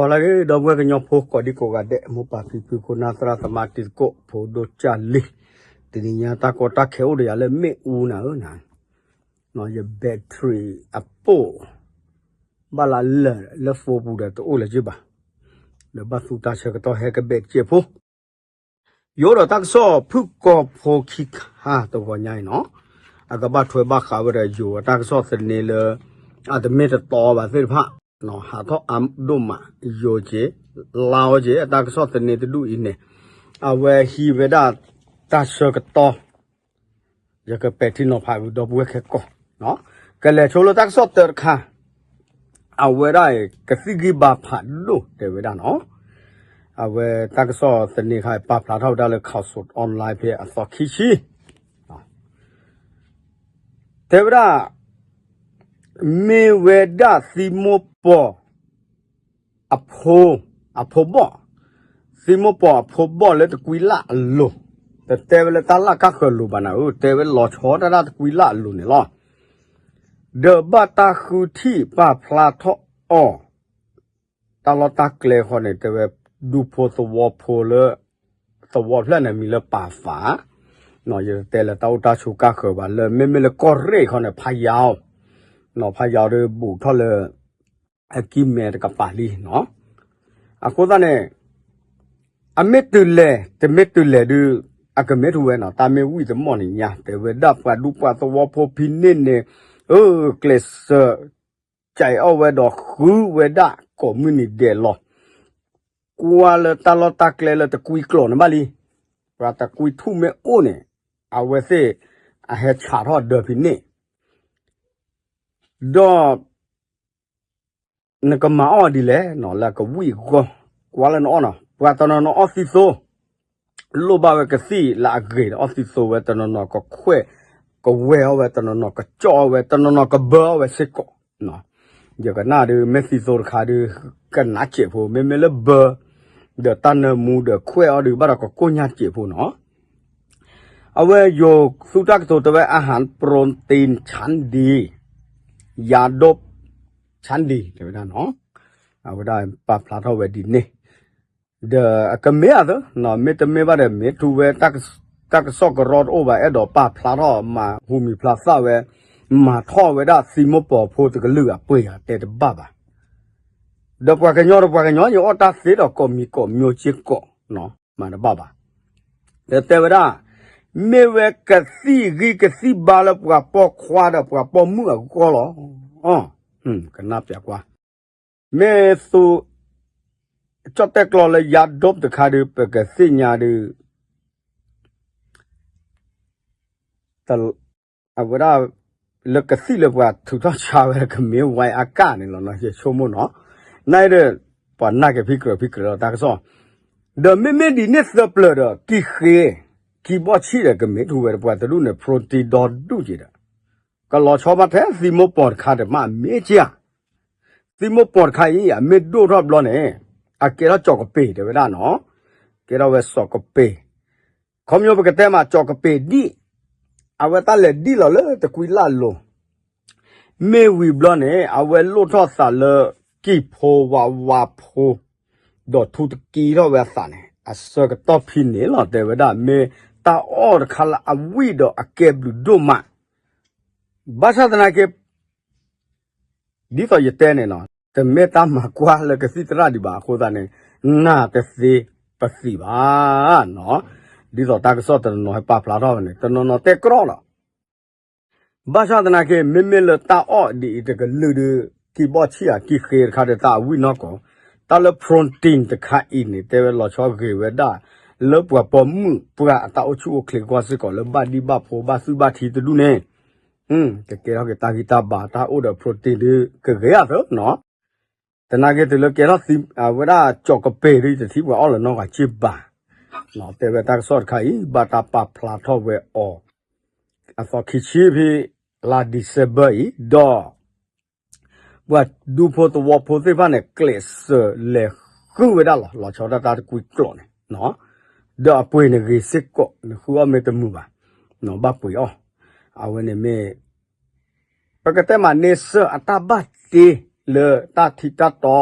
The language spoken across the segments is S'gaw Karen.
ဟါလၢအဂ့ၤ ဒီပုၢ်ဝဲၢ်ကညီဖိကိးဒံကိးဂၤဒဲး မိၢ်ပၢ်ဖံဖု ခိၣ်နၢ်သရၣ်သမါတံၤသကိး ဖိဒိၣ်ကၢ်လံၤ, တနံၤညါတၢ်ကီတၢ်ခဲအိၣ်ဒီးယၤလၢမ့ၣ်အူနၤဧၢ, ယ battery အပိၣ် ဘၣ်လၢလၢာ်လၢ phone ပူၤဒီးတအိၣ်လၢၤဘၣ်, ဒီးဘၣ်သူတၢ်ဆၢကတီၢ်ဟဲကဘဲးစဲးဖိ ယအိၣ်ဒီးတၢ်ကစီၣ်ဖုၣ်ကိာ်ဖိခံခါတဂီၤညါအံၤနီၤ, အကဘၣ်ထွဲဘၣ်ဃးဝဲဒီးယိၤအတၢ်ကစီၣ်သန့လၢ အတမ့ၢ်တတီဘၣ်သ့ၣ်တဖၣ်, ဟးထီၣ်အါဒိၣ်မး, ယိၤက့ၤ လါအီက့ၤ အတၢ်ကစီၣ်သန့တဒူၣ်အံၤန့ၣ်, အဝဲဟံးဝဲဒၣ်တၢ်ဆၢကတီၢ် ယကပဲာ်ထံနီၤဖးဝံၤဒီပုၢ်ဝဲၢ်ခဲကိာ်, ကလဲၤဆိလၢတၢ်ကစီၣ်တၢတခါ, အဝဲဒၣ်အံၤ ကသံၣ်ဂံၢ်ဘါဖးဒိၣ်တဲဝဲဒၣ်နီၤ, အဝဲတၢ်ကစီၣ်သန့ခါ ပာ်ဖျါထီၣ်ဝဲဒၣ်လၢ Khaosod Online ဖဲအသီခံဆံ တဲဝဲဒၣ် မ့ၢ်ဝဲဒၣ်သံမိၢ်ပှၢ် အဖိ, အဖိဘီၣ်, သံမိၢ်ပှၢ်အဖိဘီၣ်လၢတကွံလၢ်အလိၤ, တတဲဝဲလၢတၢ်လၢ်ကၢ်ဃၢၤလိၤဘၣ်နၤဧၢ, တဲဝဲလီၤဆီတၢ်တၢ်တကွံလၢ်အလိၤန့ၣ်လီၤ. ဒီးဘၣ်တၢ်ဃုထံၣ်ပာ်ဖျါထီၣ်အီၤ တၢ်လီၢ်တၢ်ကျဲဃီန့ၣ် တဲဝဲ ဒူဖိသဝီဖိလၢ သဝီဖျၢၣ်န့ၣ် မံၤလၢပာ်ဖး, ယတတဲလၢတၢ်အိၣ်တၢ်ဆိးကၢ်ဃၢၤဘၣ် လၢမ့မ့ၢ်လၢကီၢ်ရ့ၣ်ခီန့ၣ် ဖးယၢ်, ဖးယၢ်ဒီးဘူးထီၣ်လၢ အကံၢ်မဲတကပၤလံနီၤ. အဃိသတးန့ၣ် အမ့ၢ်တုၤလဲၤ တမ့ၢ်တုၤလဲၤဒုး အကမ့ၢ်ထူဝဲနီၤ, တၢ်မ့ၢ်ဝံၣ်တမီၢ်န့ၣ်ညါ တဲဝဲဒၣ်ပှၤဒူပှၤသဝီဖိဖဲန့ၣ်န့ၣ်, အၢ ကျဲးစၢး ကဲးအီၣ်ဝဲဒီးဃုဝဲဒၣ်ကိးမုၢ်နံၤဒဲးလီၤ. ကွၢ်လၢတၢ်လီၢ်တၢ်ကျဲလၢတကွံကျိာ်န့ၣ်ဘၣ်လံ, ပှၤတကွံထူၣ်မ့ၢ်အိၣ်န့ၣ် အဝဲသ့ၣ် အဟဲဆးထီၣ်ဒၢးဖဲန့ၣ် ဒီး နကမၤအီၣ်ဒ်လဲၣ်နီၤ လၢအကဝံၣ်အဂီၢ်, ကွၢ်လၢနအီၣ်နီၤ, ပှၤတနီၤနီၤအီၣ်သံသိ, လိၣ်ဘၣ်ဝဲကသံၣ်လၢအဂ့ၤဒီးအီၣ်သံသိဝဲ, တနီၤနီၤကခွဲး ကဝဲၢ်အီၣ်ဝဲ, တနီၤနီၤကကၠီၣ်အီၣ်ဝဲ, တနီၤနီၤကဘၢအီၣ်ဝဲစ့ၢ်ကီး. ယကနၣ်ဒုး မ့ၢ်သံသိတခါဒုး ကနးစဲးဖိ, မ့မ့ၢ်လၢဘၢ ဒီးတၢ်နၢမူဒီးခွဲးအီၣ်ဒုး ဘၣ်ဒီးကကိၢ်ညါစဲးဖိနီၤ. အဝဲယိၤသူတၢ်ကတိၤတဲဝဲ อาหารโปรตีนชั้นดี ยาดมชั้นดี တဲဝဲဒၣ်နီၤ, အဝဲဒၣ်ပာ်ဖျါထီၣ်ဝဲဒ်န့ၣ်, ဒီးအကမ့ၢ်အသး မ့တမ့ၢ်ဘၣ်ဒီး မ့ၢ်ထူဝဲ တၢ်ကစီၣ်ကရီတအိၣ်ဘၣ် အဲၣ်ဒိးပာ်ဖျါထီၣ်မၤဟူးမံၤဖျါသၣ်ဝဲ, မၤထီၣ်ဝဲဒၣ်သံမိၢ်ပှၢ်ဖိတကလုာ်အပှ့ၤဧါ တဲတဘၣ်ဘၣ်. ဒီးပှၤကညီဒီးပှၤကညီ ယအီၣ်တၢ်သ့ဒီးကိးမံၤကိးမျိုးစ့ၢ်ကီး, မၤတဘၣ်ဘၣ်. ဒီးတဲဝဲဒၣ် မ့ၢ်ဝဲကသံၣ်ဂံၢ်ကသံၣ်ဘါလၢပှၤပိာ်ခွါဒီးပှၤပိာ်မုၣ်အဂီၢ်လီၤ. ကနၣ်ပျးကွၢ်, မ့ၢ်သူ ကၠီၣ်တဲၣ်ကျီလၢ ยาดม တခါဒုး ပကသ့ၣ်ညါဒုး အဝဲဒၣ် လၢကသံၣ်လၢပှၤထုးထီၣ်ဆါဝဲ ကမ့ၢ်ဝဲအကၣ်န့ၣ်လီၤနီၤ, ယဆိကမိၣ်နီၤ, နာ်ဒီး ပှၤနာ်က့ၤဖံကြၢးဖံကြၢးလီၤတၢ်ကစီၣ်, ဒီးမ့မ့ၢ်ဒ်န့ၣ်သၢပျၢၤဒီး ကံၢ်ဃ့, ကံၢ်ဘီၣ်ဆံၣ်ဒီး ကမ့ၢ်ထူဝဲပှၤတဒူၣ်န့ၣ် protein ဒီဒူၣ်က့ၤဒီး ကလီၤဆီမးထဲသံမိၢ်ပှၢ်တခါဒီးမးမ့ၢ်ကၢ်, သံမိၢ်ပှၢ်တခါအံၤ အမ့ၢ်ဒိၣ်ထီၣ်ဘျီန့ၣ် အကဲထီၣ်ကၠီၣ်ကပ့ၤတဲဝဲဒၣ်နီၤ, ကဲထီၣ်ဝဲစီၤကပ့ၤ, ခီဖျိပကတဲမးကၠီၣ်ကပ့ၤဒံၣ်, အဝဲတၢ်လဲၤဒံၣ်လီၤလၢတကွံလၢ်လိၤ, မ့ၢ်ဝံၤဘျီန့ၣ် အဝဲလိၣ်ထီၣ်သးလၢကံၢ်ဖိဝါဝါဖိ ဒီးထူတကံထီၣ်ဝဲအသးန့ၣ် အဆၢကတီၢ်ဖဲန့ၣ်လီၤ တဲဝဲဒၣ် မ့ၢ်တၢ်အီၣ်တခါလၢအဝံၣ်ဒီးအကဲဘျုးဒိၣ်မး, ဘၣ်ဆၣ်သနာ်က့ ဒ်သိးယတဲန့ၣ်နီၤ တမ့ၢ်တၢ်မၤကွၢ်လၢကသံၣ်သရၣ်ဒံးဘၣ်အဃိသတးန့ၣ် နာ်တသ့ပသံၣ်ဘၣ်နီၤ, ဒ်သိးတၢ်ကစီၣ်တနီၤနီၤဟဲပာ်ဖျါထီၣ်ဝဲန့ၣ် တနီၤနီၤတဲကြီလီၤ ဘၣ်ဆၣ်သနာ်က့ မ့မ့ၢ်လၢတၢ်အီၣ်ဒ်အံၤတကလုာ်ဒီး ကံၢ်ဘီၣ်ဆံၣ်ဧါ ကံၢ်ဃ့တခါဒီး သးအဝံၣ်နီၢ်ကီၢ်, တၢ်လၢ protein တခါအံၤန့ၣ် တဲဝဲလီၤဆီဂ့ၤဝဲဒၣ် လၢပှၤပိာ်မုၣ်ပှၢ်အတၢ်အိၣ်ဆူၣ်အိၣ်ချ့ကွၢ်စ့ၢ်ကီး လၢဘၣ်ဒံၣ်ဘၣ်ဖိဘၣ်သွံၣ်ဘၣ်ထံတဒူၣ်န့ၣ် ကကဲထီၣ်က့ၤတၢ်ဂံၢ်တၢ်ဘါ တၢ်အိၣ်ဒီး protein ဒီး ကဂ့ၤအသးနီၤ သနာ်က့တုၤလၢကဲထီၣ်သံ အဝဲဒၣ်ကၠီၣ်ကပ့ၤဒီး ယတထံၣ်ပှၤအီၣ်လၢၤနီတဂၤက့ဘၣ်, တဲဝဲတၢ်ကစီၣ်တခါအံၤ ဘၣ်တၢ်ပာ်ဖျါထီၣ်ဝဲအီၤ အသီခံဆံဖဲ လါ December အံၤ ဒီး ပှၤဒူဖိသဝီဖိသ့ၣ်တဖၣ်န့ၣ် ကျဲးစၢးလဲၤဃုဝဲဒၣ်လီၤ လီၤဆီဒၣ်တၢ်တကွံကျိာ်န့ၣ်, ဒီးအပှ့ၤန့ၣ်ဂ့ၤစ့ၢ်ကီး နဃုအီၣ်မ့ၢ်တမုာ်ဘၣ်, ဘၣ်ပှ့ၤအီၣ်, အဝဲန့ၣ်မ့ၢ် ပကတဲမးန့ဆၢၣ်အတၢ်ဘၣ်တ့လၢတၢ်ထံတၢ်တီ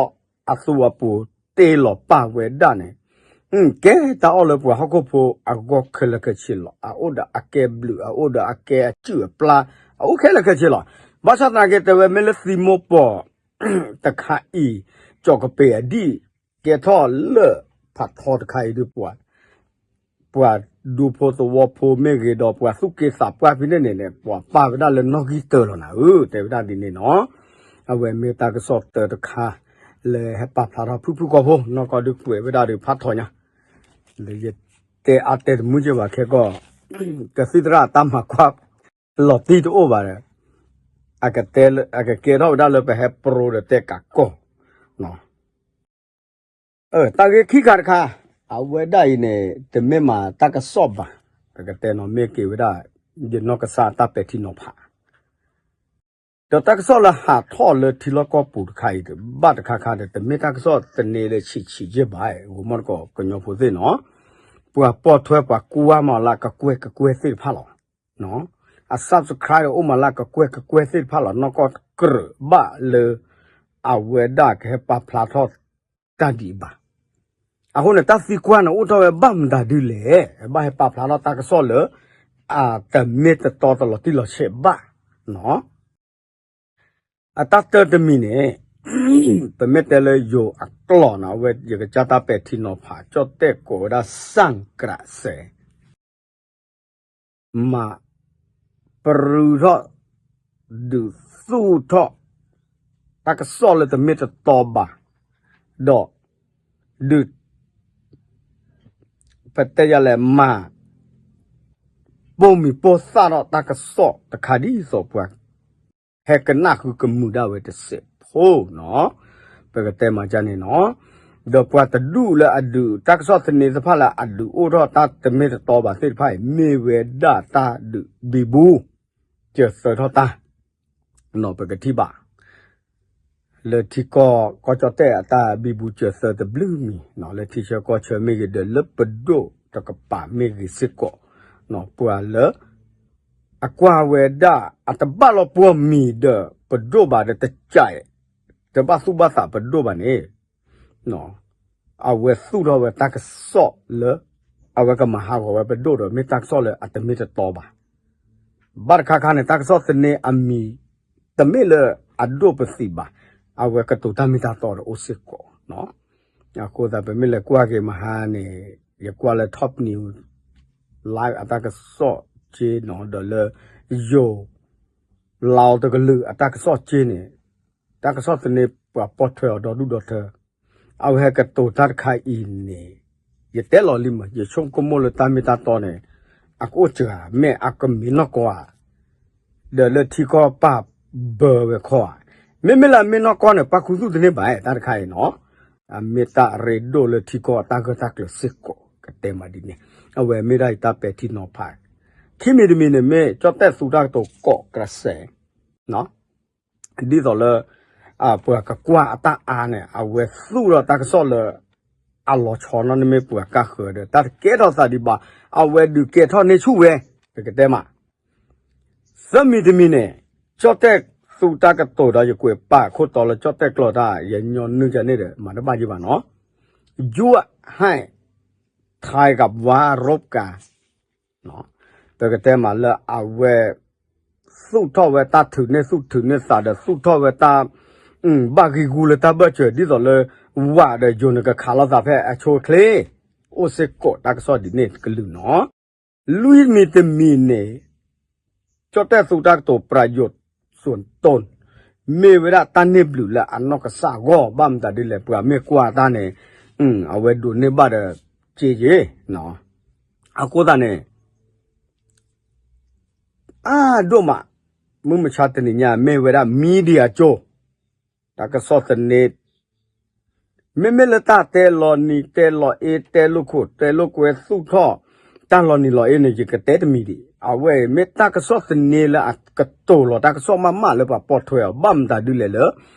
အသူအပူၤ တ့လီၤပာ်ဝဲဒၣ်န့ၣ် ကဲတၢ်အီၣ်လၢပှၤဟီၣ်ခိၣ်ဖိအဂီၢ်ခဲလၢာ်ခဲဆ့လီၤ. အအိၣ်ဒီးအကဲဘျုး အအိၣ်ဒီးအကဲအစုၣ်အပျါ အအိၣ်ခဲလၢာ်ခဲဆ့လီၤ. ဘၣ်ဆၣ်သနာ်က့ တဲဝဲမ့ၢ်လၢသံမိၢ်ပှၢ်တခါအံၤ ကၠီၣ်ကပ့ၤအဒံၣ် ကဲထီၣ်လၢဖးထီတခါအံၤဒီး ပှၤဒူဖိသဝီဖိမ့ၢ်ဂ့ၤဒီး ပှၤသူၣ်က့သးပှၢ်ဖဲန့ၣ်န့ၣ် ပှၤပာ်ဝဲဒၣ်လၢနီၣ်ဂံၢ်တၢလီၤနၤဧၢ တဲဝဲဒၣ်ဒ်န့ၣ်နီၤ. အဝဲမ့ၢ်တၢ်ကစီၣ်တၢတခါ လၢဟဲပာ်ဖျါထီၣ်ဖုၣ်ဖုၣ်ကိာ်ဖိ နီၢ်ကီၢ်ဒုးကွဲးဝဲဒၣ်ဒီးဖးထီညါ လၢယတဲအါတဲတမုာ်က့ဘၣ်ခဲကီၢ် ကသံၣ်သရၣ်တၢ်မၤကွၢ်လီၤတံၢ်တအိၣ်ဘၣ်ဒီး အကတဲလၢ အကကဲထီၣ်ဝဲဒၣ်လၢပဟဲပရိဒီးတဲကးကီၢ် တၢ်ဂ့ၢ်ခံခါတခါ အဝဲဒၣ်အံၤန့ၣ် တမ့ၢ်မၤတၢ်ကစီၣ်ဘၣ်, ပကတဲနီၤ မ့ၢ်က့ၤဝဲဒၣ် ယနီၢ်ကစၢ်တၢ်ပဲာ်ထံနီၤဖး ဒီးတၢ်ကစီၣ်လၢဟးထီၣ်လၢထံလီၢ်ကီၢ်ပူၤတခါအံၤ ဘၣ်တခါခါဒီး တမ့ၢ်တၢ်ကစီၣ်သန့လၢဆံးဆံးယဲၢ်ဘၣ် ဂိၤမီၢ်တကိးကညီဖိသ့ၣ်နီၤ, ပှၤပိာ်ထွဲပှၤကွၢ်မၤလၢကကွဲၢ်ကကွဲၢ်သ့ၣ်တဖၣ်လီၤ. အ subscribe အိၣ်မးလၢကကွဲၢ်ကကွဲၢ်သ့ၣ်တဖၣ်လီၤ. နီၢ်ကီၢ်ကြၢးဘၣ်လၢ အဝဲဒၣ်ကဟဲပာ်ဖျါထီၣ်တၢ်ဒ်အံၤဘၣ်. အဃိန့ၣ် တၢ်သံကွၢ်န့ၣ် အိၣ်ထီၣ်ဝဲဘၣ်မတၤဒ်လဲၣ်, ဘၣ်ဟဲပာ်ဖျါထီၣ်တၢ်ကစီၣ်လၢ အတမ့ၢ်တတီတလီၤတံၢ်လီၤဆဲးဘၣ်နီၤ. အတၢ်တၢတမံၤန့ၣ် ပမ့ၢ်တဲလၢယိၤအကျိာ်နီၤ အဝဲယကစၢ်တၢ်ပဲာ်ထံနီၤဖး ကၠီၣ်တဲၣ်ကိးဝဲဒၣ် စၣ်ကရးစဲး မၤ ပရူးထီၣ် ဒုးသူၣ်ထီၣ် တၢ်ကစီၣ်လၢတမ့ၢ်တတီဘၣ်, ဒီး ဒုး ပတဲယၤလဲၣ် မၤ ပိာ်မံၤပိာ်သၣ်ထီၣ်တၢ်ကစီၣ်တခါဒ်သိးပှၤ ဟဲကနၣ်ဃုကမုာ်ဒၣ်ဝဲတစဲးဖိနီၤ, ပကတဲမၤကန့ၣ်နီၤ, ဒီးပှၤတဒူၣ်လၢအဒုးတၢ်ကစီၣ်သန့သ့ၣ်တဖၣ်လၢအဒုးအိၣ်ထီၣ်တၢ်တမ့ၢ်တတီဘၣ်သ့ၣ်တဖၣ်အံၤ မ့ၢ်ဝဲဒၣ်တၢ်ဒုးဘံဘူ စၢၤသၢထီၣ်တၢ် ပကထံၣ်ဘၣ် လၢထံကီၢ်ကီၢ်ကၠီၣ်တဲၣ်အတၢ်ဘံဘူစၢၤသၢတဘျုးမံၤ, လၢထံဆၢကီၢ်ဆၢမ့ၢ်ဂ့ၤ ဒီးလၢပဒိၣ်တကပၤမ့ၢ်ဂ့ၤစ့ၢ်ကီး, ပှၤလၢ အကွၢ်ဝဲဒၣ် အတဘၣ်လီၤပှီၢ်မံၤဒီးပဒိၣ်ဘၣ်ဒီးတကး တဘၣ်သူၣ်ဘၣ်သးပဒိၣ်ဘၣ်န့ၣ် အဝဲသူၣ်ထီၣ်ဝဲတၢ်ကစီၣ်လၢ အဝဲကမၤဟးဂီၤဝဲပဒိၣ်ဒီး မ့ၢ်တၢ်ကစီၣ်လၢအတမ့ၢ်တတီဘၣ်. ဘၣ်တခါခါန့ၣ် တၢ်ကစီၣ်သန့အမံၤ တမ့ၢ်လၢအဒိၣ်ပသံးဘၣ်, အဝဲကတိၤတၢ်မ့ၢ်တၢ်တီဒီးအိၣ်စ့ၢ်ကီး. အဃိသတး ပမ့ၢ်လဲၤကွၢ်က့ၤမဟါန့ၣ် ယကွၢ်လၢ Top News Live အတၢ်ကစီၣ်က့နီၤ ဒီးလၢ ယိၤ လီတကလုာ်အတၢ်ကစီၣ်က့န့ၣ် တၢ်ကစီၣ်သန့ပှၤပိာ်ထွဲအီၤဒီဒူၣ်ဒီထၢ အဝဲဟဲကတိၤတၢ်တခါအံၤန့ၣ် ယတဲလီၤလံမး ယဆိကမိၣ်လၢတၢ်မ့ၢ်တၢ်တီန့ၣ် အကအိၣ်စှၤ မ့ၢ်အကမ့ၢ်နီၢ်ကီၢ်ဧါ ဒီးလၢထံကီၢ်ပၢ်ဘၢဝဲခီဧါ, မ့မ့ၢ်လၢအမ့ၢ်နီၢ်ကီၢ်န့ၣ် ပၣ်ခူသူၣ်တန့ၢ်ဘၣ် တၢ်တခါအံၤနီၤ, အမ့ၢ်တၢ်ရ့ဒိၣ်လၢထံကီၢ်အတၢ်ဂၢၢ်တၢ်ကျၢၤစ့ၢ်ကီး ကတဲမးဒ်န့ၣ်, အဝဲမ့ၢ်ဒၣ်ယတၢ်ပဲာ်ထံနီၤဖး, ခံမံၤတမံၤန့ၣ်မ့ၢ် ကၠီၣ်တဲၣ်သူတၢ်ကတိၤကိးကရးစဲး ဒ်သိးလၢ ပှၤကကွၢ်အတၢ်အါန့ၣ် အဝဲသူၣ်ထီၣ်တၢ်ကစီၣ်လၢ အလီၤဆီနီၤ န့ၣ်မ့ၢ်ပှၤကါဃၢၤဒီး တၢ်တကဲထီၣ်သးဒံးဘၣ်, အဝဲဒုးကဲထီၣ်န့ၢ်ဆူၣ်ဝဲ, ပကတဲမး, သၢမံၤတမံၤန့ၣ် ကၠီၣ်တဲၣ်သူတၢ်ကတိၤဒီး ယကွဲးပာ်ခိၣ်တီလၢကၠီၣ်တဲၣ်ကျိာ်တၢ် ယညီနုၢ်ကန့ၣ်ဒီး မၤတဘၣ်ယံၤဘၣ်နီၤ, ယွၤဟဲ ထါကပ်ဝါရူပ်ကၤ ပကတဲမးလၢအဝဲ သူၣ်ထီၣ်ဝဲတၢ်ထုးန့ၢ်သူၣ်ထုးန့ၢ်သးဒီး သူၣ်ထီၣ်ဝဲတၢ် ဘၣ်ဂံၢ်ဂူလၢတၢ်ဘၢၣ်စၢၤ ဒ်သိးလၢ ဝးဒီးယိၤန့ၣ်ကခးလိာ်သးဖဲအဆိအချ့, အိၣ်စ့ၢ်ကီးတၢ်ကစီၣ်ဒ်န့ၣ်တကလုာ်နီၤ, လွံၢ်မံၤတမံၤန့ၣ် ကၠီၣ်တဲၣ်သူတၢ်ကတိၤ ပြယိၣ်စွၣ်တိၢ် မ့ၢ်ဝဲဒၣ်တၢ်န့ၢ်ဘျုးလၢအနီၢ်ကစၢ်အဂီၢ် ဘၣ်မတၤဒ်လဲၣ် ပှၤမ့ၢ်ကွၢ်တၢ်န့ၣ် အဝဲဒိးန့ၢ်ဘၣ်ဒီး က့ယ့ၤ, အဃိသတးန့ၣ် အါဒိၣ်မး မုၢ်မဆါတနံၤညါ မ့ၢ်ဝဲဒၣ် media ကၠိ တၢ်ကစီၣ်သန့ မ့မ့ၢ်လၢတၢ်တဲလီၤနံၤ တဲလီၤအ့ တဲလိာ်ခိၣ် တဲလိာ်ကွဲ သူၣ်ထီၣ် တၢ်လီၤနံၤလီၤအ့န့ၣ် ယကတဲတမံၤဒံး, အဝဲအံၤ မ့ၢ်တၢ်ကစီၣ်သန့လၢအကတိၤလီၤတၢ်ကစီၣ်မးမးလၢပှၤပိာ်ထွဲအီၤ ဘၣ်မတၤဒ်လဲၣ်လၢ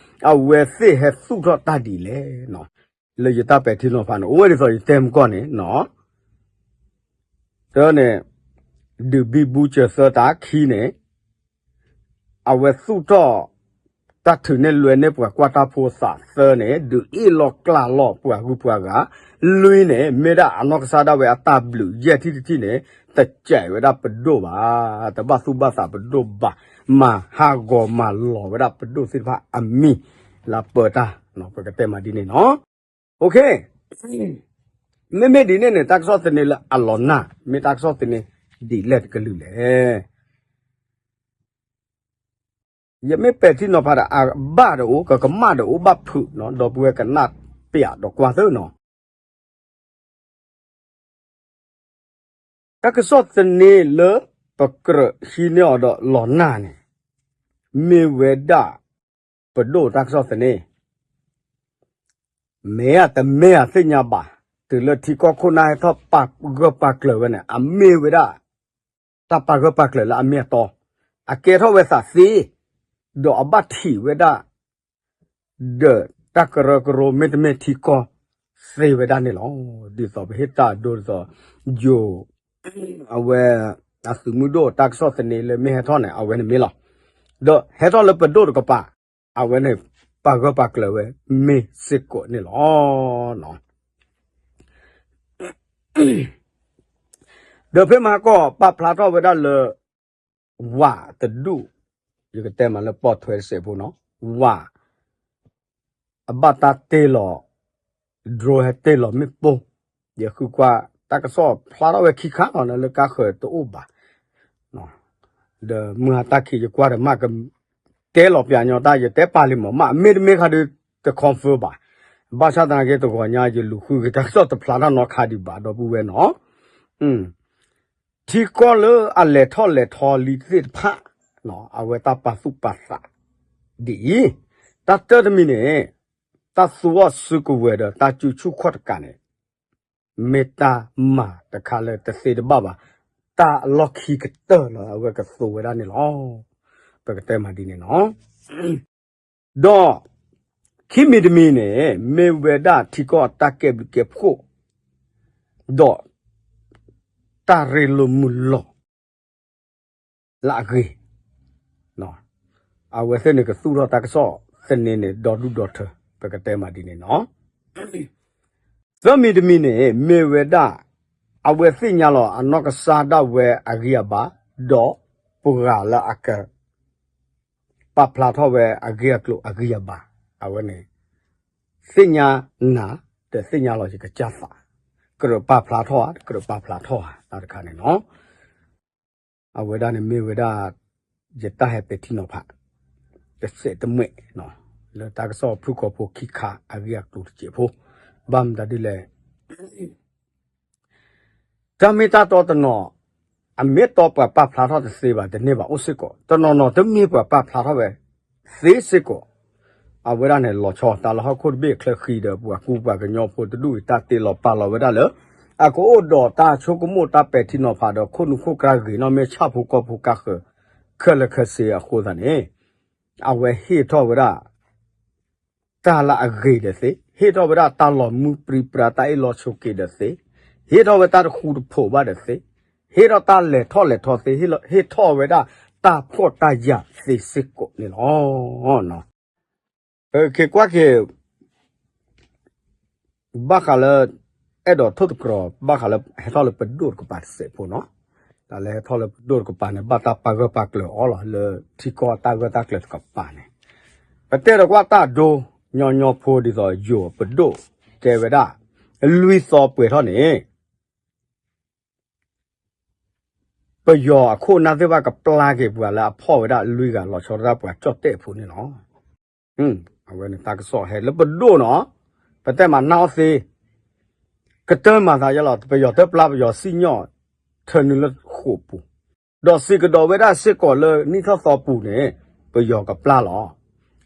အဝဲသ့ၣ်ဟဲသူၣ်ထီၣ်တၢ်ဒ်လဲၣ်, လၢယတၢ်ပဲာ်ထံနီၤဖးန့ၣ် အိၣ်ဝဲဒ်သိးယတဲမကီၢ်န့ၣ် တၢ်န့ၣ် ဒုးဘံဘူစၢၤသၢတၢ်ခံန့ၣ် အဝဲသူၣ်ထီၣ် တၢ်ထုးန့ၢ်လွဲန့ၢ်ပှၤကွၢ်တၢ်ဖိသး, သၢန့ၣ် ဒုးအ့ၣ်လိာ်ကျးလိာ်ပှၤဂုၤပှၤဂၤ, လွံၢ်န့ၣ် မ့ၢ်ဒၣ်အနီၢ်ကစၢ်ဒၣ်ဝဲအတၢ်ဘျုး, ယဲၢ်ထံၣ်တထံၣ်န့ၣ် တစဲးဝဲဒၣ်ပဒိၣ်ဘၣ်, တဘၣ်သူၣ်ဘၣ်သးပဒိၣ်ဘၣ်, မၤဟးဂီၤမၤလီၤဝဲဒၣ်ပဒိၣ်သ့ၣ်တဖၣ်အမံၤလၢပၢတၢ်, ပကတဲမးဒ်န့ၣ်နီၤ. မ့မ့ၢ်ဒ်န့ၣ်န့ၣ် တၢ်ကစီၣ်သန့လၢအလီၤနၢ် မ့ၢ်တၢ်ကစီၣ်သန့ဒ်လဲၣ်တကလုာ်လဲၣ်. ယမ့ၢ်ပဲာ်ထံနီၤဖးဒီး အဘၣ်တအိၣ် ကကမၣ်တအိၣ်ဘၣ်ဖုးနီၤ, ဒီပုၢ်ဝဲၢ်ကနၣ်ပျးဒီးကွၢ်သၢနီၤ. တၢ်ကစီၣ်သန့လၢပကြၢးဟံးန့ၢ်အီၤဒီးလီၤနၢ်န့ၣ် မ့ၢ်ဝဲဒၣ်ပဒိၣ်တၢ်ကစီၣ်သန့, မ့ၢ်ဧါတမ့ၢ်ဧါသ့ၣ်ညါဘၣ်, တုၤလၢထံကီၢ်ခိၣ်နၢ်ဟဲထီၣ်ပာ်ဂၢၢ်ပာ်ကျၢၤဝဲန့ၣ် အမ့ၢ်ဝဲဒၣ် တၢ်ပာ်ဂၢၢ်ပာ်ကျၢၤလၢအမ့ၢ်အတီ, အကဲထီၣ်ဝဲသးသ့, ဒီးအဘၣ်ထံးဝဲဒၣ် ဒီးတၢ်ကရၢကရိမ့တမ့ၢ်ထံကီၢ်သ့ဝဲဒၣ်န့ၣ်လီၤ. ဒ်သိးပဟ့ၣ်တၢ်အဒိဒ်သိး ယိၤ အဝဲ အသုးမုၢ်ဒိၣ်တၢ်ကစီၣ်သန့လၢမ့ၢ်ဟဲထီၣ်န့ၣ် အဝဲန့ၣ်မ့ၢ်လီၤ. ဒီးဟဲထီၣ်လၢပဒိၣ်တကပၤ အဝဲန့ၣ် ပာ်ဂၢၢ်ပာ်ကျၢၤဝဲမ့ၢ်စ့ၢ်ကီးန့ၣ်လီၤ. ဒီးဖဲမဟါကီၢ်ပာ်ဖျါထီၣ်ဝဲဒၣ်လၢ ဝးတဒူၣ်, ယကတဲမးလၢပီၣ်ထွဲတစဲးဖိနီၤ, ဝး အဘၣ်တၢ်တ့ၢ်လီၤ drone ဟဲတ့ၢ်လီၤမ့ၣ်ပိၢ်, ယဃုကွၢ်တၢ်ကစီၣ်ဖျါထီၣ်ဝဲခံခါလီၤ လၢကါဃၢၤတအိၣ်ဘၣ်, ဒီးမုၢ်ဟါတၢ်ခံးယကွၢ်ဒီးမးက တဲလီၤပျးညီတၢ် ယတဲပာ်လံမး မ့တမ့ၢ်ခါဒုးတ confirm ဘၣ်, ဘၣ်ဆၣ်သနာ်က့တဂီၤညါ ယလူၤဃုက့ၤတၢ်ကစီၣ်တဖျါထီၣ်နီတခါဒံးဘၣ် ဒီပုၢ်ဝဲၢ်နီၤ. ထံကီၢ်လၢအလဲၤထီၣ်လဲၤထီလံသ့ၣ်တဖၣ်, အဝဲတၢ်ပာ်သူၣ်ပာ်သးဒ်အံၤ, တၢ်တၢတမံၤန့ၣ် တၢ်သူအီၤစုကဝဲၤဒီးတၢ်စုဆူၣ်ခီၣ်တကးန့ၣ် မ့ၢ်တၢ်မၤတခါလၢတသ့တဘၣ်ဘၣ်, တၢ်အလီၢ်ခံကတၢၢ်လီၤ အဝဲကသူဝဲဒၣ်န့ၣ်လီၤ. ပကတဲမးဒ်န့ၣ်နီၤ. ဒီး ခံမံၤတမံၤန့ၣ် မ့ၢ်ဝဲဒၣ်ထံကီၢ်တၢ်ကဲဘျုးကဲဖှိၣ် ဒီး တၢ်ရ့လိာ်မုာ်လိာ် လၢအဂ့ၤ, အဝဲသ့ၣ်န့ၣ်ကသူၣ်ထီၣ်တၢ်ကစီၣ်သန့န့ၣ် ဒီဒူၣ်ဒီထၢ ပကတဲမးဒ်န့ၣ်နီၤ. သၢမံၤတမံၤန့ၣ် မ့ၢ်ဝဲဒၣ် အဝဲသ့ၣ်ညါလီၤအနီၢ်ကစၢ်ဒၣ်ဝဲအဂံၢ်အဘါ, ဒီးပှၤလၢအက ပာ်ဖျါထီၣ်ဝဲအဂ့ၢ်အကျိၤအဂံၢ်အဘါ, အဝဲန့ၣ် သ့ၣ်ညါနၤ ဒီးသ့ၣ်ညါလီၤယကစၢ်သး, ကြၢးပာ်ဖျါထီၣ်ဧါ ကြၢးပာ်ဖျါထီၣ်ဧါ တၢ်တခါန့ၣ်နီၤ. အဝဲဒၣ်န့ၣ်မ့ၢ်ဝဲဒၣ် ယတၢ်ဟဲပဲာ်ထံနီၤဖး တစဲးတမှဲး လၢတၢ်ကစီၣ်ဖုၣ်ကိာ်ဖိခံခါအဂ့ၢ်အကျိၤတစဲးဖိ, ဘၣ်မတၤဒ်လဲၣ် တၢ်မ့ၢ်တၢ်တီတနီၤ, အမ့ၢ်တီပှၤပာ်ဖျါထီၣ်တသ့ဘၣ်တန့ၢ်ဘၣ်အိၣ်စ့ၢ်ကီး, တနီၤနီၤတမ့ၢ်ပှၤပာ်ဖျါထီၣ်ဝဲသ့စ့ၢ်ကီး, အဝဲဒၣ်န့ၣ်လီၤဆီ တၢ်လၢဟီၣ်ခိၣ်တဘ့ၣ်အချၢဃံဒီးပှၤကူပှၤကညီဖိတဒူၣ်အံၤ တၢ်တ့လီၤပာ်လီၤဝဲဒၣ်လၢ အကအိၣ်ဒီးတၢ်ဆိကမိၣ်တၢ်ပဲာ်ထံနီၤဖးဒီးခိၣ်နူာ်ခိၣ်ကျါဂ့ၤနီၣ်မ့ၢ်ဆၣ်ဖိကီၢ်ဖိကါဃၢၤ ခဲလၢာ်ခဲဆ့အဃိသတးန့ၣ် အဝဲဟ့ၣ်ထီၣ်ဝဲဒၣ် တၢ်လၢအဂ့ၤဒီးသ့, ဟ့ၣ်ထီၣ်ဝဲဒၣ်တၢ်လီၤမူပြံပြါတၢ်အ့ၣ်လိာ်ဆိးက့ဒီးသ့, ဟ့ၣ်ထီၣ်ဝဲတၢ်တဃူတဖိးဘၣ်ဒီးသ့, ဟ့ၣ်ထီၣ်တၢ်လဲၤထီၣ်လဲၤထီသ့, ဟ့ၣ်ထီၣ်ဝဲဒၣ်တၢ်ဖှီၣ်တၢ်ယာ်သ့စ့ၢ်ကီးန့ၣ်လီၤ. က့ၤကွၢ်က့ၤ ဘၣ်ဃးလၢ အဲၣ်ဒိးထိၣ်သတြီၤ ဘၣ်ဃးလၢဟဲထီၣ်လၢပဒိၣ်တကပၤတစဲးဖိနီၤ, တၢ်လၢဟဲထီၣ်လၢပဒိၣ်တကပၤန့ၣ် ဘၣ်တၢ်ပာ်ဂၢၢ်ပာ်ကျၢၤအီၤလီၤ လၢထံကီၢ်တၢ်ဂၢၢ်တၢ်ကျၢၤတကပၤန့ၣ်, ပတဲဒီးကွၢ်တၢ်ဒိ ညီညီဖိဒ်သိးယိၤပဒိၣ်တဲဝဲဒၣ် လွံၢ်သီပှဲၤထီၣ်န့ၣ် ပယီၤအခိၣ်အနၢ်သ့ၣ်တဖၣ်ကပျၢ်က့ၤပှၤလၢအဖီၣ်ဝဲဒၣ်လွံၢ်ဂၤလီၤဆီဒၣ်တၢ်ပှၤကၠီၣ်တဲၣ်ဖိန့ၣ်လီၤ. အဝဲန့ၣ်တၢ်ကစီၣ်ဟဲလၢပဒိၣ်နီၤ, ပတဲမးနၢ်အီၣ်သ့, ကတၢၢ်မၤသးယဲလီၤ ပယီၤတပျၢ်ပယီၤစံၣ်ညီၣ် ထၢနုာ်လၢဃိာ်ပူၤ, ဒီးစံးကဒီးဝဲဒၣ်စ့ၢ်ကီးလၢနံၣ်ထီၣ်သီပူၤန့ၣ် ပယီၤကပျၢ်လီၤ,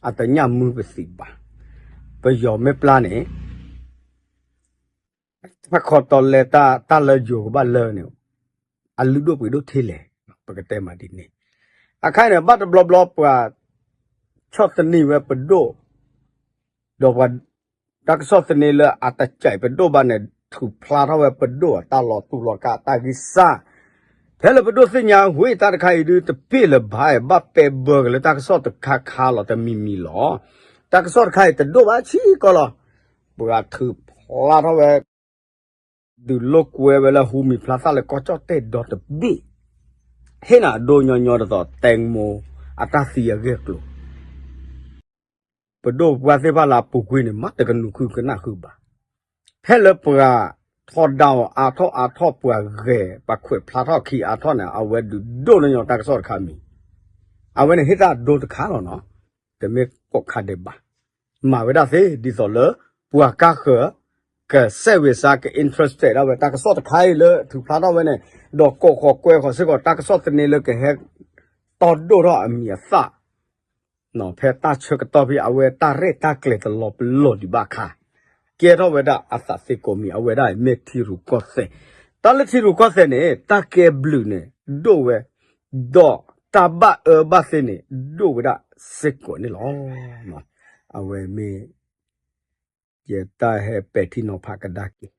အတညၣ်မုၢ်ပသံးဘၣ်, ပယီၤမ့ၢ်ပျၢ်န့ၣ် တၢ်ခီတီလဲတၢ် တၢ်လၢယိၤကဘၣ်လၢန့ၣ် အလုၢ်ဒိၣ်ပှ့ၤဒိၣ်ထဲလဲၣ်, ပကတဲမးဒ်န့ၣ်, အခါန့ၣ် ဘၣ်တဘျီဘျီပှၤ ဆီၣ်သနံးဝဲပဒိၣ်, ဒီးပှၤ တၢ်ကစီၣ်သန့လၢအတစဲးပဒိၣ်ဘၣ်န့ၣ် ထုးဖျါထီၣ်ဝဲပဒိၣ်အတၢ်လီၤတူာ်လီၤကာ်တၢ်ဂံၢ်စၢ်, ဖဲလၢပဒိၣ်သ့ၣ်ညါဝဲတၢ်တခါအံၤဒုးတပ့ၢ်လၢၤဘၣ် ဘၣ်ပဲာ်ဘၢက့ၤလၢတၢ်ကစီၣ်တခါခါလီၤတမံၤမံၤလီၤ. တၢ်ကစီၣ်တခါအံၤတဒိၣ်ဘၣ်ဆံးကီးလီၤ. ပှၤထုးဖျါထီၣ်ဝဲ ဒုးလိာ်ကွဲဝဲလၢဟူမံၤဖျါသၣ်လၢကီၢ်ကၠီၣ်တဲၣ်ဒီတဘ့ၣ် ဟ့ၣ်နၤအဒိညီညီဒ်သိး တဲမူ အတၢ်သံအဂ့ၢ်အကျိၤ ပဒိၣ်ပပှၢ်သ့ၣ်တဖၣ်လၢအပူၤကွံာ်န့ၣ် မ့ၢ်တကနူးဃုကနၣ်ဃုဘၣ်. ဖဲလၢပှၤထီဒါအီၤအါထီၣ်အါထီၣ် ပှၤဂဲၤ ပှၤခွဲးဖျါထီၣ်ခံအါထီၣ်န့ၣ် အဝဲဒုးဒိၣ်ညီညီတၢ်ကစီၣ်တခါမံၤ, အဝဲန့ၣ်ဟ့ၣ်တၢ်အဒိတခါလီၤနီၤ. တမ့ၢ်ကိးခါဒဲးဘၣ်. မၤဝဲဒၣ်သ့ ဒ်သိးလၢ ပှၤကါဃၢၤ ကစဲးဝ့ၤစါ က interested ဒၣ်ဝဲတၢ်ကစီၣ်တခါအံၤလၢထုးဖျါထီၣ်ဝဲန့ၣ်, ဒီးကိးဃီၤကွဲဃီၤစ့ၢ်ကီးတၢ်ကစီၣ်သန့လၢကဟဲတီၢ်ဒိၣ်ထီၣ်အမံၤအသၣ် ဖဲတၢ်ဆၢကတီၢ်ဖဲအဝဲတၢ်ရဲၣ်တၢ်ကျဲၤတလီၤပလိာ်ဒံးဘၣ်အခါ, ကဲထီၣ်ဝဲဒၣ်အသးသ့ကိးမံၤ အဝဲဒၣ်မ့ၢ်ထံရူၢ်ကီၢ်သဲး, တၢ်လၢထံရူၢ်ကီၢ်သဲးန့ၣ် တၢ်ကဲဘျုးန့ၣ် ဒိၣ်ဝဲ, ဒီးတၢ်ဘၣ်အၢဘၣ်သီန့ၣ် ဒိၣ်ဝဲဒၣ်စ့ၢ်ကီးန့ၣ်လီၤ. အဝဲမ့ၢ် ယတၢ်ဟဲပဲာ်ထံနီၤဖးကဒါက့ၤ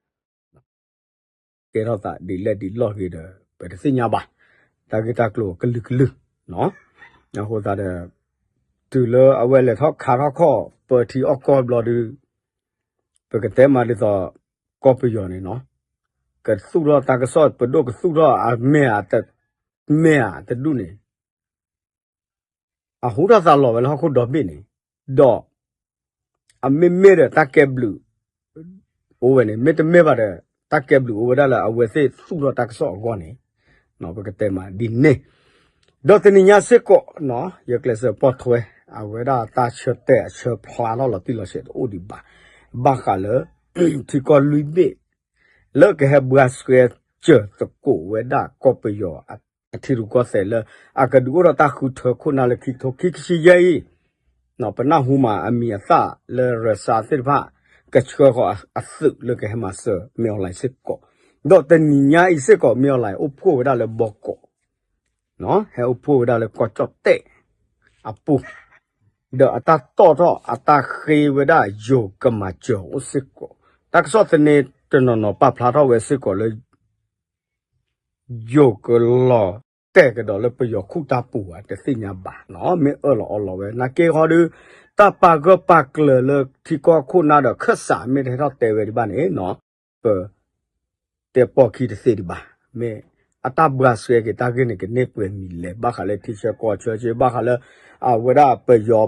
ကဲထီၣ်သးဒ်လဲၣ်ဒ်လဲၣ်ဂ့ၤဒီး ပတသ့ၣ်ညါဘၣ်, တၢ်ဂ့ၢ်တၢ်ကျိၤကလုာ်ကလုာ်, အဃိသတးဒီး တုၤလၢအဝဲလဲၤထီၣ်ခးထီၣ်ခီၣ် ပၢထံအီၣ်ကီၢ်ဘျီဒုး, ပကတဲမးဒ်သိး ကီၢ်ပယီၤန့ၣ်နီၤ, ကသူၣ်ထီၣ်တၢ်ကစီၣ် ပဒိၣ်ကသူၣ်ထီၣ် အမ့ၢ်ဧါတမ့ၢ်ဧါတဒူၣ်န့ၣ် အဟူထီၣ်သးလီၤဝဲလၢဟီၣ်ခိၣ်ဒီဘ့ၣ်န့ၣ်, ဒီး အမ့မ့ၢ်ဒီးတၢ်ကဲဘျုး အိၣ်ဝဲန့ၣ် မ့တမ့ၢ်ဘၣ်ဒီး တၢ်ကဲဘျုးအိၣ်ဝဲဒၣ်လၢအဝဲသ့ၣ်သူၣ်ထီၣ်တၢ်ကစီၣ်အဂီၢ်န့ၣ်, ပကတဲမးဒ်န့ၣ်, ဒီးတနံၤညါစ့ၢ်ကီး ယကျဲးစၢးပိာ်ထွဲ အဝဲဒၣ်တၢ်ဆၢတဲာ်အဆၢဖျါထီၣ်လီၤတံၢ်လီၤဆဲးတအိၣ်ဒံးဘၣ်, ဘၣ်ဃးလၢ ထံကီၢ်လွံၢ်ဘ့ၣ် လၢကဟဲဘှါဆှဲစၢၤသကိးဝဲဒၣ်ကီၢ်ပယီၤအထံရူၢ်ကီၢ်သဲးလၢ အကဒုးအိၣ်ထီၣ်တၢ်ဃုထၢခိၣ်နၢ်လၢခံကထိခံဆံယဲၢ်အံၤ, ပနၢ်ဟူမးအမံၤအသၣ်လၢ Russia သ့ၣ်တဖၣ် ကဆှၢဃီၤအသုးလၢကဟဲမၤစၢၤ မင်းအောင်လှိုင် စ့ၢ်ကီး, ဒီးတနံၤညါအံၤစ့ၢ်ကီး မင်းအောင်လှိုင် အိၣ်ဖှိၣ်ဝဲဒၣ်လၢဘီကီး ဟဲအိၣ်ဖှိၣ်ဝဲဒၣ်လၢကီၢ်ကၠီၣ်တဲၣ်အပူၤ, ဒီးအတၢ်တီၣ်ထီၣ်အတၢ်ဃ့ဝဲဒၣ်ယိၤကမၤစၢၤအိၣ်စ့ၢ်ကီး, တၢ်ကစီၣ်သန့တနီၤနီၤပာ်ဖျါထီၣ်ဝဲစ့ၢ်ကီးလၢ ယိၤကလီၤတဲာ်ကဒီးလၢပယီၤခူၣ်တၢ်ပူၤဧါ တသ့ၣ်ညါဘၣ်နီၤ, မ့ၢ်အၢၣ်လီၤအီလီၤဝဲ နာ်က့ဟီဒုး တၢ်ပာ်ဂၢၢ်ပာ်ကျၢၤလၢထံကီၢ်ခိၣ်နၢ်ဒီးခၢၣ်စးမ့ၢ်တဟဲထီၣ်တဲဝဲဒံးဘၣ်န့ၣ်နီၤ, ပ တဲပီၢ်ခံတသ့ဒံးဘၣ်, မ့ၢ်အတၢ်ဘှါဆှဲက့ၤတၢ်ဂ့ၢ်န့ၣ် ကန့ၢ်ပှဲၤမံၤလဲၣ်, ဘၣ်ဃးလၢထံဆၢကီၢ်ဆၢက့ၤ ဘၣ်ဃးလၢ အဝဲဒၣ်ပယီၤ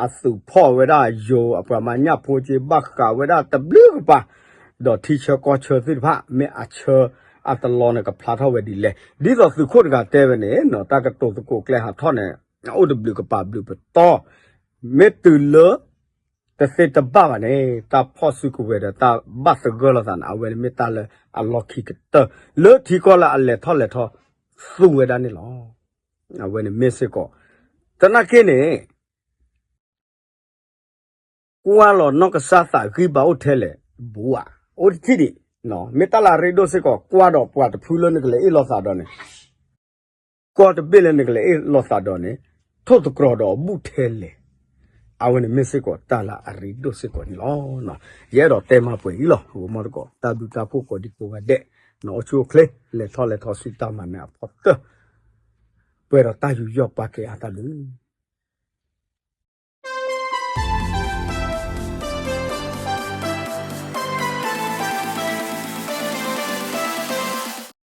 အသုးဖီၣ်ဝဲဒၣ်ယိၤအပှၤမၤညၣ်ဖိက့ၤ ဘၣ်ဃးဝဲဒၣ်တဘျုးကပၤ, ဒီးထံဆၢကီၢ်ဆၢသ့ၣ်တဖၣ် မ့ၢ်အဆၢအတလီန့ၣ်ကဖျါထီၣ်ဝဲဒ်လဲၣ်, ဒ်သိးသုးခိၣ်တဂၤတဲဝဲန့ၣ်နီၤ, တၢ်ကတိၤသကိးကျဲဟးထီၣ်န့ၣ် အိၣ်တဘျုးကပၤဘျုးပတီၢ်, မ့ၢ်တုၤလၢ တသ့တဘၣ်ဘၣ်န့ၣ် တၢ်ဖီၣ်စုကဝဲၤဒီးတၢ်ဘၣ်သဂၢၢ်လိာ်သးန့ၣ် အဝဲန့ၣ်မ့ၢ်တၢ်လၢအလီၢ်ခံကတၢၢ် လၢထံကီၢ်လၢအလဲၤထီၣ်လဲၤထီသူဝဲဒၣ်န့ၣ်လီၤ. အဝဲန့ၣ်မ့ၢ်စ့ၢ်ကီး သနာ်က့န့ၣ် ကွၢ်လီၤနီၢ်ကစၢ်သးဂံၢ်ဘါအိၣ်ထဲလဲၣ် ဘူးဧါ, အိၣ်တထံၣ်ဒံး, မ့ၢ်တၢ်လၢအရ့ဒိၣ်စ့ၢ်ကီး ကွၢ်ဒီးပှၤတဖုလၢနကလဲၤအ့ၣ်လိာ်သးဒီးန့ၣ်, ကီၢ်တဘ့ၣ်လၢနကလဲၤအ့ၣ်လိာ်သးဒီးန့ၣ်, ထိၣ်သတြီၤဒီးအဘူးထဲလဲၣ်, အဝဲန့ၣ်မ့ၢ်စ့ၢ်ကီးတၢ်လၢအရ့ဒိၣ်စ့ၢ်ကီးန့ၣ်လီၤ. ယအဲၣ်ဒိးတဲမၤပှဲၤအံၤလီၤ, ဂီၤမီၢ်တကိး တၢ်ဘျုးတၢ်ဖှိၣ်ကိးဒံကိးဂၤဒဲး, နအိၣ်ဆူၣ်အိၣ်ချ့ လဲၤထီၣ်လဲၤထီဆူတၢ်မၤနၢၤအဖီတၢၢ်, ပှဲၤဒီးတၢ်ယူးယီၣ်ပာ်ကဲအါတၢ်ဘျုး